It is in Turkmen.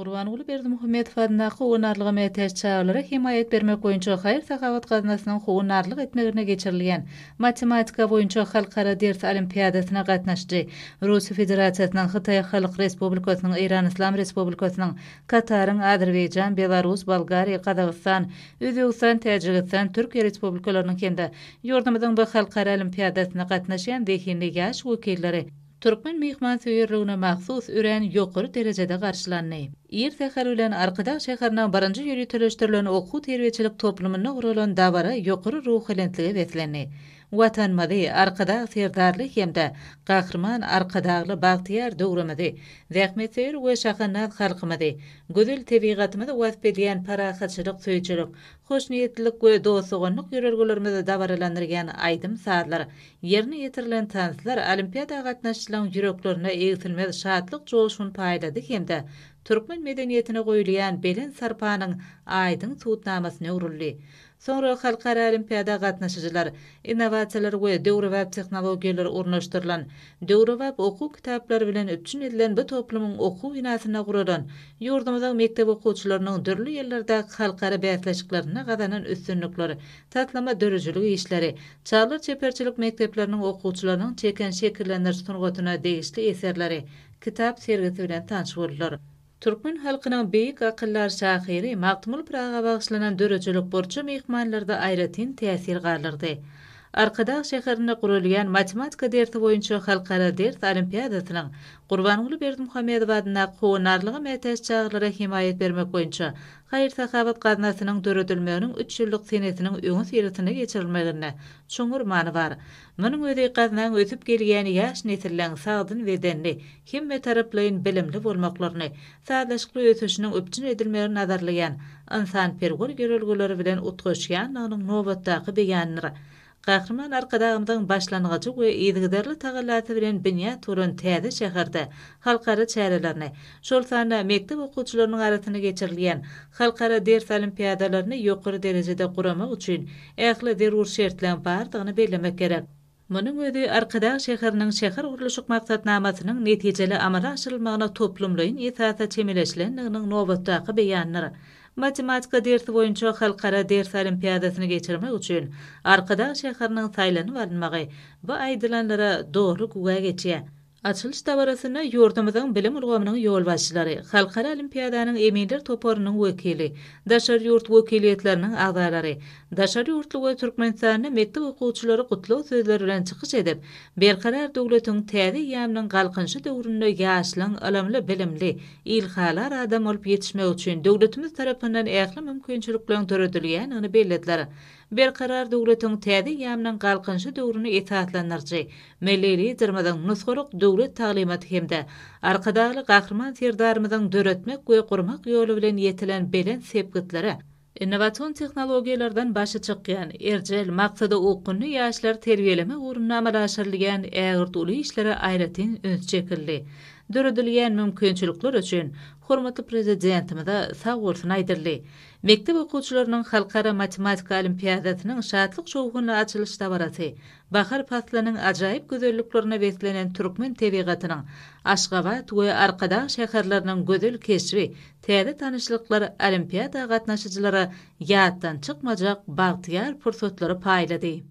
Gurbanguly Berdimuhamedow adyndaky Howandarlyga mätäç çagalara hemaýat bermek boýunça haýyr-sahawat gaznasynyň howandarlyk etmeginde geçirilýän matematika boýunça halkara ders olimpiadasyna gatnaşyjy Russiýa Federasiýasynyň, Hytaý Halk Respublikasynyň, Eýran Yslam Respublikasynyň, Kataryň, Azerbaýjan, Belarus, Bolgariýa, Gazagystan, Özbegistan, Täjigistan, Türkiýe Respublikalarynyň hem-de ýurdumyzyň bu halkara olimpiadasyna gatnaşýan zehinli ýaş wekilleri Türkmen myhmansöýerligine mahsus örän ýokary derejede garşylandy. Ir säher bilen Arkadag şäheriniň birinji ýöriteleşdirilen okuw-terbiýeçilik toplumynda guralan dabara ýokary ruhubelentlige beslendi. Watanymyzy, Arkadag Serdarly hem-de Gahryman Arkadagly bagtyýar döwrümizi, zähmetsöýer we şahandaz halkymyzy, gözel tebigatymyzy wasp edýän parahatçylyk söýüjilik, hoşniýetlilik we dost-doganlyk ýörelgelerimizi dabaralandyrýan aýdym-sazlar, Ýerine ýetirilen tanslar olimpiada gatnaşyjylaryň ýüreklerine egsilmez şatlyk-joşgun paýlady hem-de türkmen medeniýetine goýulýan belent sarpanyň aýdyň subutnamasyna öwrüldi. Soňra halkara olimpiada gatnaşyjylar innowasiýalar we döwrebap tehnologiýalar ornaşdyrylan, döwrebap okuw kitaplary bilen üpjün edilen bu toplumyň okuw binasynda guralan ýurdumyzyň mekdep okuwçylarynyň dürli ýyllardaky halkara bäsleşiklerinde gazanan üstünlikleri, taslama döredijilik işleri, Çagalar çeperçilik mekdepleriniň okuwçylarynyň çeken şekillendiriş sungatyna degişli eserleri kitap sergisi bilen tanyş boldular. Türkmen halkynyň beýik akyldar şahyry Magtymguly Pyraga bagyşlanan döredijilik burçy myhmanlarda aýratyn täsir galdyrdy. Arkadag şäherinde guralýan matematika dersi boýunça halkara ders olimpiadasynyň Gurbanguly Berdimuhamedow adyndaky Howandarlyga mätäç çagalara hemaýat bermek boýunça Haýyr-sahawat gaznasynyň döredilmeginiň üç ýyllyk senesiniň öňüsyrasynda geçirilmeginde çuňňur many bar. Munuň özi gaznaň ösüp gelýän ýaş nesilleň sagdyn bedenli, hemmetaraplaýyn bilimli bolmaklaryny, sazlaşykly ösüşiniň üpjün edilmegini nazarlaýan ynsanperwer ýörelgeleri bilen utgaşýandygynyň nobatdaky beýanydyr. Gahryman Arkadagymyzyň başlangyjy we yzygiderli tagallasy bilen binýat bolan täze şäherde halkara çärelerini, şol sanda mekdep okuwçylarynyň arasynda geçirilýän halkara ders olimpiadalaryny ýokary derejede guramak üçin ähli zerur şertleň bardygyny bellemek gerek. Munuň özi Arkadag şäheriniň şähergurluşyk maksatnamasynyň netijeli amala aşyrylmagyna toplumlaýyn esasda çemeleşilendiginiň nobatdaky beýanydyr. Matematika dersi boýunça halkara ders olimpiadasyny geçirmek üçin Arkadag şäheriniň saýlanyp alynmagy bu aýdylanlara doly güwä geçýär. Açylyş dabarasynda ýurdumyzyň bilim ulgamynyň ýolbaşçylary, halkara olimpiadanyň eminler toparynyň wekili, daşary ýurt wekiliýetleriniň agzalary, daşary ýurtly we türkmenistanly mekdep okuwçylary gutlag sözleri bilen çykyş edip, Berkarar döwletiň täze eýýamynyň Galkynyşy döwründe ýaşlaryň ylymly-bilimli, ilhalar adam bolup ýetişmegi üçin döwletimiz tarapyndan ähli mümkinçilikleriň döredilýändigini bellediler. Berkarar döwletiň täze eýýamynyň Galkynyşy döwrüni esaslandyryjy Milli Liderimiziň nusgalyk döwlet taglymaty hem-de Arkadagly Gahryman Serdarymyzyň döretmek we gurmak ýoly bilen ýetilen belent sepgitlere, Innowasion tehnologiýalardan başy çykýan, erjel, maksada okgunly ýaşlary terbiýelemek ugrunda amala aşyrylýan ägirt uly işlere aýratyn üns çekildi. Döredilýän mümkinçilikler üçin hormatly Prezidentimize sagbolsun aýdyldy. Mekdep okuwçylarynyň halkara matematika olimpiadasynyň şatlyk-şowhunly açylyş dabarasy bahar paslynyň ajaýyp gözelliklerine beslenen türkmen tebigatynyň, Aşgabat we Arkadag şäherleriniň gözel keşbi Täze tanyşlyklar olimpiada gatnaşyjylara ýatdan çykmajak bagtyýar pursatlary paýlady.